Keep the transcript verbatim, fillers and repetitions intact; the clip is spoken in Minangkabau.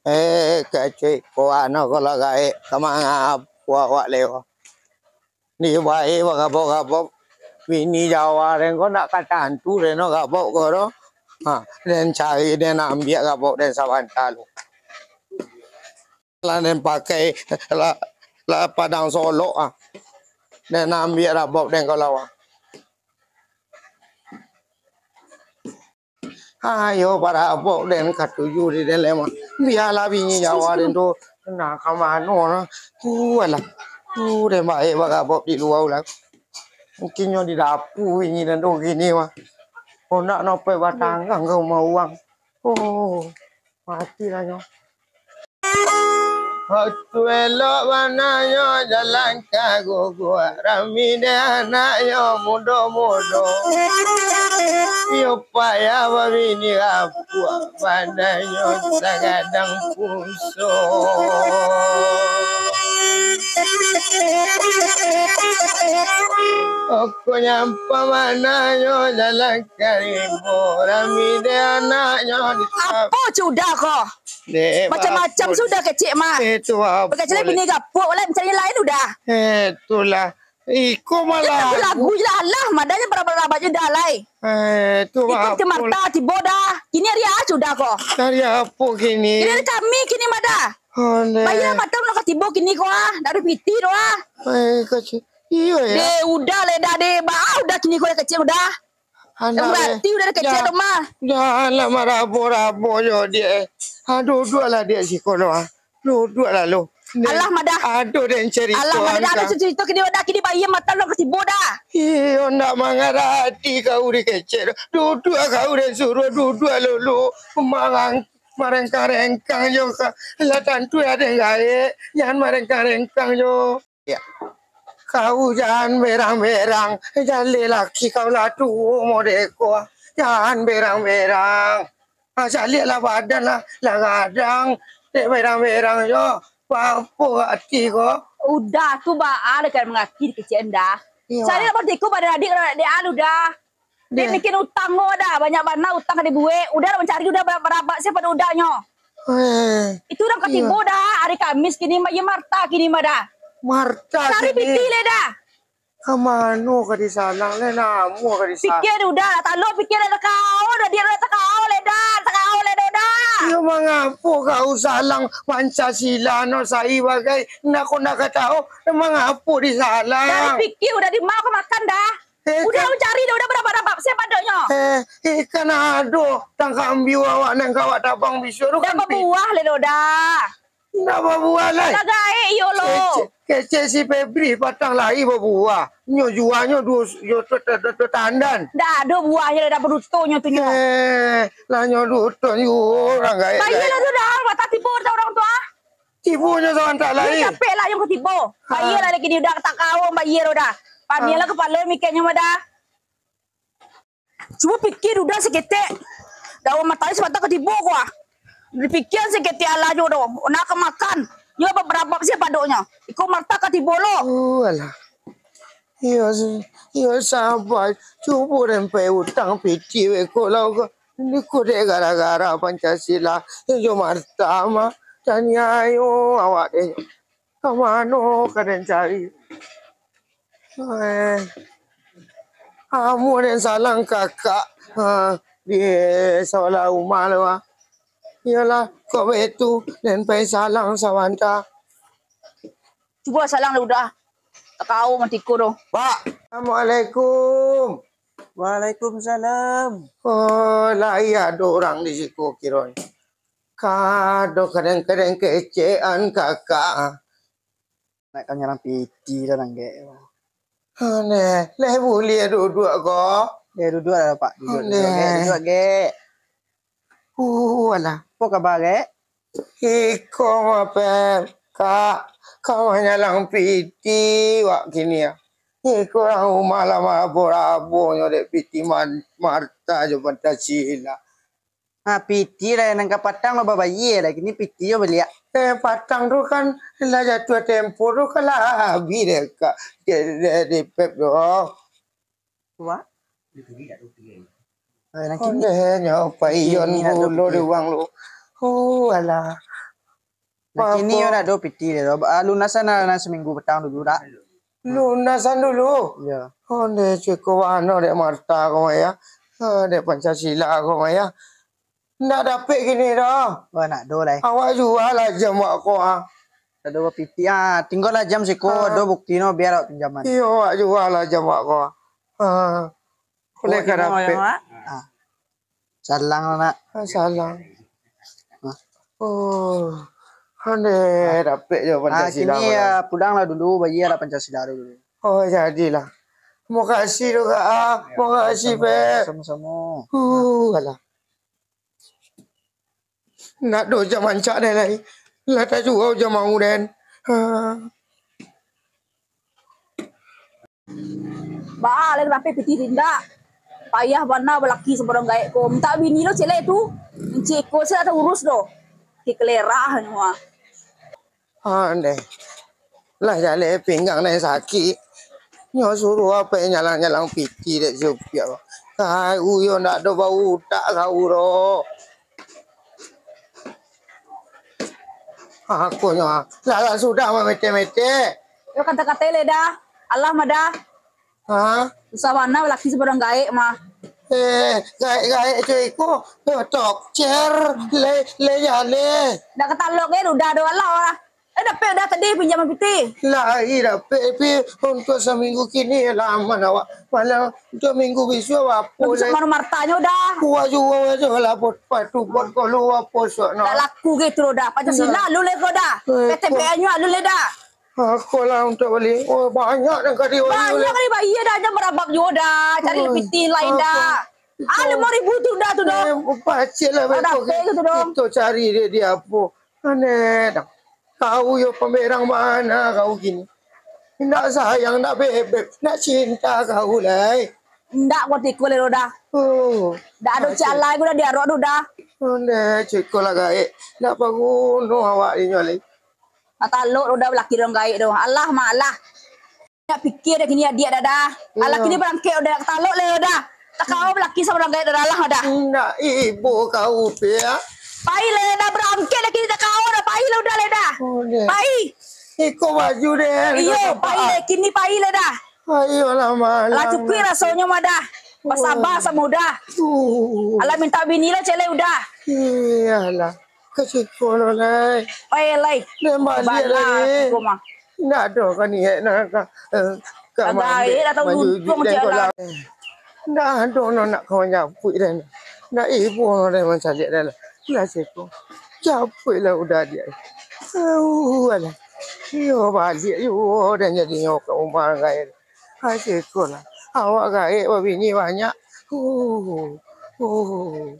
Eh, kecek ko ano ko lah gaek, ka mangapo awak lewat. Di bae bagabok-gabok, bini Jawa den ko nak ka tantu den no gabok ko do. Ha, den cari den ambiak gabok den sabanta lu. Lah den pakai, lah, lah padang solok ah. Den ambiak rabok den ko lawan. Ayo, barabok den katuju di den lemah. Bialah bini Jawa den tu, nah, ka mano nah. Uh, alah. Uh, den bae barabok di lua ulang. Mungkin nyo di dapu bini den tu kini mah. Ondak nope batanggang ka umah uwang. Oh, mati lah nyo. Waktu elok bana nyo jalan ka guguak, rami dek anak nyo mudo-mudo. Iyo payah babini rapuak, badan nyo sagadang puso. Pokoknyo ampang bana nyo jalan ka ribo, rami dek anak nyo di Apo sudah ko? Dek, Macam-macam apo, sudah kecek mah. Eh, tu apo, Kecek lah bini gapuak lah, mencari lain udah. Eh, itulah. Iko malah. Lagu je lah, alah, madanya barabak-rabak je dah lai. Eh, tu Iko apo. Ke Marta tibo dah. Kini hari ah sudah ko. Hari apo kini? Kini hari Kami kini mah dah. Oh, deh. Bayia mata nak ka tibo kini ko ah. Dak ado piti doh ah. Eh, kecek. Iyo ya. Deh, udah leh dah deh. Ba ah udah kini ko dah kecek udah. Anak Yang berarti udah kecek tu mah. Janganlah marabo-rabo jo dek. Ha, duduaklah dek siko lo, ha. Duduaklah lo. Alah, madah. Ado den cerito. Alah, madah, dah ado cerito kini, dah kini bayia mata lo ka tibo dah. Iyo, ndak mangarati kau dikecek. Duduak kau den suruah duduak lo, lo. Marang-, marengkang-rengkang jo ka. Lah tantu ado gaek. Jangan marengkang-rengkang jo. Ya. Kau jan berang-berang, jaleh laki kau lah tuo modeko. Jan berang-berang. Ha, caliaklah badan lah, lah gadang. Dek berang-berang jo, baapo ati ko? Udah tu baa dekan mangaki dikecek dah. Iyo. Caliak batiko badan adik, dek alu dah. Dek Deh. Bikin utang ko dah, banyak bana utang ka dibuek. Udah lah mancari, udah barabak-rabak sia pado udahnyo. Eh, Itu urang iyo. Katibo dah, hari Kamis kini mah, iyo Marta kini mah dah. Marta Cari kini. Piti leh dah. Ka mano ka disalang leh, namo ka disalang. Pikia udah, talo pikia dah takao, dah dia dah takao leh dah, takao leh dah, dah. Iyo mangapo kau salang Pancasila no sai bagai, nak ko nak ka tau, mangapo disalang. Dari pikia udah di mau ka makan dah. Eh, Udah kan. Cari dah, udah barabak-rabak, sia padonyo? Eh, eh, kan ado tangkambiu awak nan ka awak tabang bisuak tu Dah kan pi- babuah leh lo dah. Ndak babuah lai. Lah gaek iyo lo. Kecek, kecek si Febri patang lai babuah. Nyo juanyo duo, duo, duo, duo, duo tandan. Ndak ado buahnyo dah, dah badutonyo tu nyo. Eh, lah nyo duto juo urang gaek. Bayia lah tu dah, mata tibo dah urang tu ah. Tibonyo sabanta lai. Capek lah nyo ka tibo. Ha. Bayia lah lagi ni udah tak kaum bayia lo dah. Paniang lah kapalo mikianyo mah dah. Cubo pikia udah saketek. Dah urang matai sabanta ka tibo ko ah. Dipikia saketek alah nyo doh. Nak ka makan. Nyo barabak sia padonyo. Iko Marta ka tibo lo. Oh, alah. Iyo, iyo saba. Cubo den pai utang piti beko lah ko. Iko dek gara-gara Pancasila. Iyo jo Marta mah. Taniayo awak dek. Ka mano ka den cari? Eh, amuah den salang kakak, ha, di sabalah rumah lo, ha. Iyolah, kok baitu, den pai salang sabanta. Cubo salang lah udah. Takao mati ko doh. Pak, assalamualaikum. Waalaikumsalam. Oh, lai ado urang di siko kironyo. Ka ado kadang-kadang kecekan kakak. Nak ka nyalang piti lah, Nang Gek. Aneh, leh buliah duduak ko? Leh duduak lah, Pak. Duduak, duduak, Gek. Aneh. Duduak, Gek. Uh, alah. Apo kaba, Gek? Iko mah, Pep. Kak, ka manyalang piti wak kini ah. Iko urang rumah lah marabo-rabonyo dek piti man-, Marta jo Pancasila. Ha, piti lah nan ka patang lo babayia lah. Kini piti yo baliak. Eh, patang tu kan lah jatuah tempo tu kan lah abih deh, Kak. Dek, dek, dek Pep tu. Wah? Eh, nan kini. Ondeh nyo, Pak Ion pulo di uang lu. Oh, alah. Nah, kini yo ndak ado pitih deh, doh. Ah, lunasan lah, nah, saminggu patang dulu, dak? Lunasan dulu? Iyo. Ondeh, cukuik bana dek Marta ko, Mak, yo. Ah, dek Pancasila ko, Mak, yo. Ndak dapek kini doh. Wah, ndak ado lai. Awak jua lah jam awak ko, ah. Ndak ado bapitih, ah. Tingga lah jam siko, ado bukti no, bia awak pinjaman. Iyo, awak jua lah jam awak ko. Ah. Oleh ka dapek. Ah. Salang lah, nak. Ah, salang. Hah? Oh. Ondeh, dapek jo Pancasila. Ah, kini yo, pulang lah dulu, bayia lah Pancasila dulu. Oh, jadilah. Makasih doh, Kak, ah. Makasih, Pek. Samo-samo. Uh, alah. Ndak ado jam rancak den lai. Lah tajua jam au den. Ah. Baa lai, sampai pitih indak. Payah bana balaki sabarang gaek ko. Mintak bini lo ciek tu. Inci iko se lah taurus doh. Ki kelerah nyo ah. Andeh. Lah jaleh pinggang nan sakik. Nyo suruah apo nyalang-nyalang pitih dek si Upiak ko. Kau yo ndak ado bautak kau doh. Aku nyo, lah, lah sudah mamete-mete. Yo kata-kata le dah. Alah mah dah. Ha? Susah bana laki sabarang gaek mah. Eh, gaek-gaek tu iko, yo tokcer, le, le jaleh. Ndak katalok kan udah ado alah lah. Eh, dapek udah tadi pinjaman pitih. Lai dapek, pi, untuak saminggu kini lah aman awak. Malah untuak minggu bisuak apo lai. Mano Martanyo dah. Kuah juo ajo lah, buat patu, buat kolu apo sok nak. Ndak laku gitu lo dah. Pancasila alun lai ko dah. Eh, P T P N nyo alun lai dah. Ako lah untuak bali. Oh, banyak nan ka dibayia. Banyak ka dibayia dah, jan barabab juo dah. Cari pitih lain dah. Ah, limo ribu tu dah tu dah. Eh, pacik lah beko. Dapek gitu dah. Kito cari dek di apo. Aneh dah. Kau yo pamerang bana kau kini. Ndak sayang, ndak bebek, ndak cinta kau lai. Ndak ko tiko lai lo dah. Oh. Ndak ado ciek lai ko dah diarok tu dah. Ondeh, ceko lah gaek. Ndak paguno awak inyo lai. Ndak talok lo dah balaki dek urang gaek tu. Alah mah alah. Ndak pikia dah kini adiak dah dah. Alah kini barangkek udah ndak talok lai lo dah. Takawa balaki samo urang gaek dah lah dah. Ndak ibo kau, Piak. Pai lai dah barangkek dah kini takawa dah. Pai lah udah lai dah. Ondeh. Pai. Iko baju deh. Iyo, pai lai kini pai lai dah. Ayolah malam. Lah cukuik rasonyo mah dah. Basaba samo dah. Uh. Alah mintak bini lah ciek lai udah. Iyolah. Ka siko lo lai. Pai lai. Den baliak lai. Ndak ado ka niaik nak ka, eh, ka manjujui den ko lah. Ndak ado no nak ka manjapuik den. Ndak ibo no den mancaliak den lah. Lah siko. Japuik lah udah diak. Auh, alah. Iyo baliak juo den jadinyo ka umah gaek. Ha, siko lah. Awak gaek babini banyak. Uh, uh.